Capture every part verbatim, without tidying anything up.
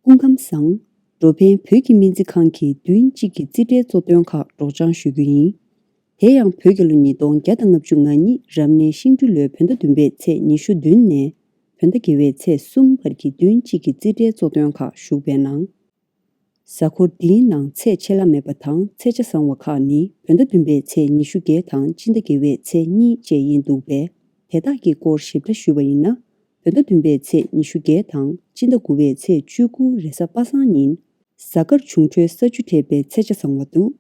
སྐུ་ཁམས་བཟང་། འགྲོ་ཕན་བོད་ཀྱི་སྨན་རྩིས་ཁང་གིས་བདུན་གཅིག་གི་རྩིས་ཁྲའི་གཙོ་དོན་ཁག་སྒྲོག་སྦྱང་ཞུ་རྒྱུ་ཡིན། དེ་ཡང་བོད་རྒྱལ་ལོ་ཉིས་སྟོང་བརྒྱ་དང་ལྔ་བཅུ་ང་གཉིས་རབ་གནས་ཤིང་སྦྲུལ་ལོའི་བོད་ཟླ་བདུན་པའི་ཚེས་ཉི་ཤུ་བདུན་ནས་བོད་ཟླ་བརྒྱད་པའི་ཚེས་གསུམ་བར་གྱི་བདུན་གཅིག་གི་རྩིས་ཁྲའི་གཙོ་དོན་ཁག་ཞུགས་པའི་ནང་། གཟའ་འཁོར་འདིའི་ནང་ཚེས་ཆད་ལྷག་མེད་པ་དང་ཚེས་ཆ་བཟང་བ་ཁག་ནི་བོད་ཟླ་བདུན་པའི་ཚེས་ཉི་ཤུ་བརྒྱད་དང་སྤྱི་ཟླ་བརྒྱད་པའི་ཚེས་གཉིས་བཅས་ཡིན་འདུག་པས། དེ་དག་གི་སྐོར་ཞིབ་ཕྲ་ཞུས་པ་ཡིན་ན། བོད་ཟླ་བདུན་པའི་ཚེས་ཉི་ཤུ་བརྒྱད་དང་སྤྱི་ཟླ་དགུ་པའི་ཚེས་བཅུ་དགུ་རེས་གཟའ་པ་སངས་ཉིན། གཟའ་སྐར་འབྱུང་འཕྲོད་ས་བཅུ་འཕྲད་པའི་ཚེས་ཆ་བཟང་བ་འདུག་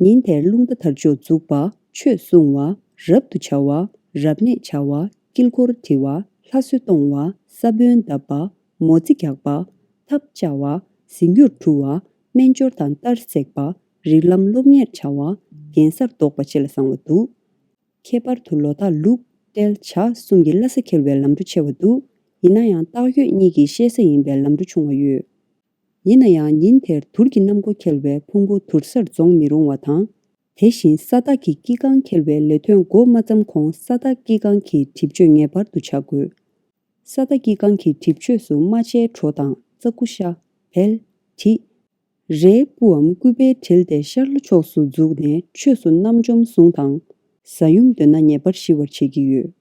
ཉིན་དེར་རླུང་རྟ་དར་ལྕོག་འཛུགས་པ། ཆོས་གསུང་བ། རབ་ཏུ་བྱ་བ། རབ་གནས་བྱ་བ། དཀྱིལ་འཁོར་བྲི་བ། ལྷ་གསོལ་གཏོང་བ། ས་བོན་བརྡབ་པ། མོ་རྩི་རྒྱག་པ། ཐབ་བཅའ་བ། གཟིགས་ཡུར་འཁྲུ་བ། སྨན་སྦྱོར་དང་གཏར་བསྲེག་པ། རིགས་ལམ་སློབ་གཉེར་བྱ་བ། གདན་སར་འདོགས་པ་བཅས་ལ་བཟང་བ་འདུག་ཁྱད་པར་དུ་ལོ་རྟགས་ལུག་སྤྲེལ་བྱ་གསུམ་གྱི་བླ་གཟའ་འཁེལ་བའི་ལམ་འགྲོ་ཆེ་བ་འདུག་ཡིན་ན་ཡང་སྟག་ཡོས་གཉིས་ཀྱི་གཤེད་གཟའ་ཡིན་པའི་ལམ་འགྲོ་ཆུང་བ་ཡོད། ཡིན་ན་ཡང་ཉིན་དེར་དུར་གྱི་གནམ་སྒོ་འཁེལ་བས་ཕུང་པོ་དུར་སར་འཛོང་མི་རུང་བ་དང་། དེ་བཞིན་ས་བདག་གི་དཀྱིལ་ཁང་འཁེལ་བས་ལས་ཐོན་འགོ་མ་བརྩམས་གོང་ས་བདག་དཀྱིལ་ཁང་གི་གྲིབ་གཅོད་ངེས་པར་དུ་བྱ་དགོས། ས་བདག་དཀྱིལ་ཁང་གི་གྲིབ་གཅོད་སུ་རྨ་བྱའི་གྲོ་དང་རྩྭ་ཀུ་ཤ། བལ། དྲི། རའི་སྤུའམ་སྐུད་པའི་དྲིལ་ཏེ་ཤར་ལྷོ་ཕྱོགས་སུ་འཛུགས་ནས་ཆོས་སུ་རྣམ་འཇོམས་ཟུང་དང་། གཟའ་ཡུམ་འདོན་ན་ཉེས་པར་ཞི་བར་བྱེད་ཀྱི་ཡོད།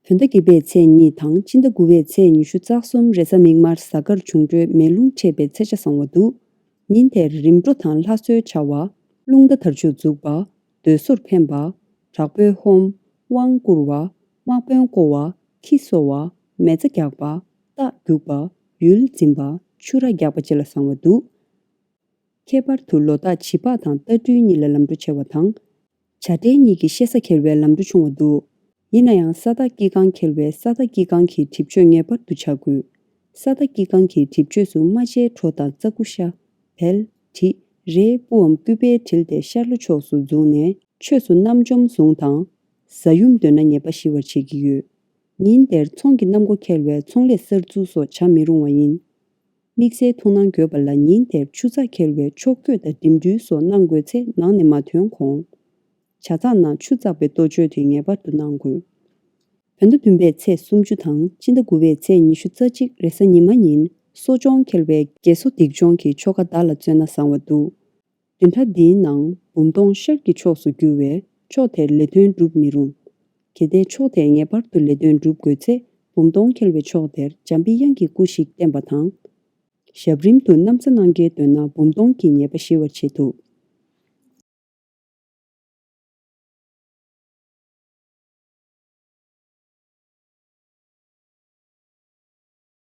བོད་ཟླ་བརྒྱད་པའི་ཚེས་གཉིས་དང་སྤྱི་ཟླ་དགུ་པའི་ཚེས་ཉི་ཤུ་རྩ་གསུམ་རེས་གཟའ་མིག་དམར་གཟའ་སྐར་འབྱུང་འཕྲོད་མེ་རླུང་འཕྲད་པའི་ཚེས་ཆ་བཟང་བ་འདུག་ཉིན་དེར་རིམ་གྲོ་དང་ལྷ་གསོལ་བྱ་བ། རླུང་རྟ་དར་ལྕོག་འཛུགས་པ། སྡོད་སོར་འཕེན་པ། དྲག་པོའི་ཧོམ། དབང་བསྐུར་བ། དམག་དཔོན་བསྐོ་བ། ཁྱི་གསོ་བ། མེ་བཙའ་རྒྱག་པ། རྟ་རྒྱུག་པ། ཡུལ་འཛིན་པ། ཆུ་ར་རྒྱག་པ་བཅས་ལ་བཟང་བ་འདུག་ཁྱད་པར་དུ་ལོ་རྟགས་བྱི་ཕག་དང་རྟ་སྦྲུལ་གཉིས་ལ་ལམ་འགྲོ་ཆེ་བ་དང་། བྱ་སྤྲེལ་གཉིས་ཀྱི་གཤེད་གཟའ་འཁེལ་བའི་ལམ་འགྲོ་ཆུང་བ་འདུག་ཡིན་ན་ཡང་ས་བདག་དཀྱིལ་ཁང་འཁེལ་བས་ས་བདག་དཀྱིལ་ཁང་གི་གྲིབ་གཅོད་ངེས་པར་དུ་བྱ་དགོས། ས་བདག་དཀྱིལ་ཁང་གི་གྲིབ་གཅོད་སུ་རྨ་བྱའི་གྲོ་དང་རྩྭ་ཀུ་ཤ། བལ། དྲི། རའི་སྤུའམ་སྐུད་པའི་དྲིལ་ཏེ་ཤར་ལྷོ་ཕྱོགས་སུ་འཛུགས་ནས་ཆོས་སུ་རྣམ་འཇོམས་ཟུང་དང་། གཟའ་ཡུམ་འདོན་ན་ཉེས་པ་ཞི་བར་བྱེད་ཀྱི་ཡོད། ཉིན་དེར་ཚོང་གི་གནམ་སྒོ་འཁེལ་བས་ཚོང་ལས་གསར་འཛུགས་སོགས་བྱ་མི་རུང་བ་ཡིན། དམིགས་བསལ་ཐུགས་སྣང་དགོས་པ་ལ་ཉིན་དེར་ཆུ་ཚགས་འཁེལ་བའི་ཕྱོགས་བསྐྱོད་དང་འགྲིམ་འགྲུལ་སོགས་གནང་དགོས་ཚེ་ནང་ནས་མ་ཐོན་གོང་། ཇ་ཚགས་ནང་ཆུ་བཙགས་པའི་གཏོ་བཅོས་དེ་ངེས་པར་དུ་གནང་དགོས། བོད་ཟླ་བདུན་པའི་ཚེས་སུམ་ཅུ་དང་སྤྱི་ཟླ་དགུ་པའི་ཚེས་ཉི་ཤུ་རྩ་གཅིག་རེས་གཟའ་ཉི་མ་ཉིན་གསོ་སྦྱོང་འཁེལ་བའི་དགེ་གསོ་སྡིག་སྦྱོང་གི་ཆོ་ག་བདག་ལ་བརྩོན་ན་བཟང་བ་འདུག་བདུན་ཕྲག་འདིའི་ནང་འབུམ་སྟོང་ཤར་གྱི་ཕྱོགས་སུ་རྒྱུ་བས་ཕྱོགས་དེར་ལས་དོན་སྒྲུབ་མི་རུང་། གལ་ཏེ་ཕྱོགས་དེར་ངེས་པར་དུ་ལས་དོན་སྒྲུབ་དགོས་ཚེ་འབུམ་སྟོང་འཁེལ་བའི་ཕྱོགས་དེར་འཇམ་པའི་དབྱངས་ཀྱི་སྐུ་ཞིག་བསྟན་པ་དང་། ཞབས་རིམ་དུ་གནམ་ས་གནང་གལ་འདོད་ན་འབུམ་སྟོང་གི་ཉེས་པ་ཞི་བར་བྱེད་ཐུབ།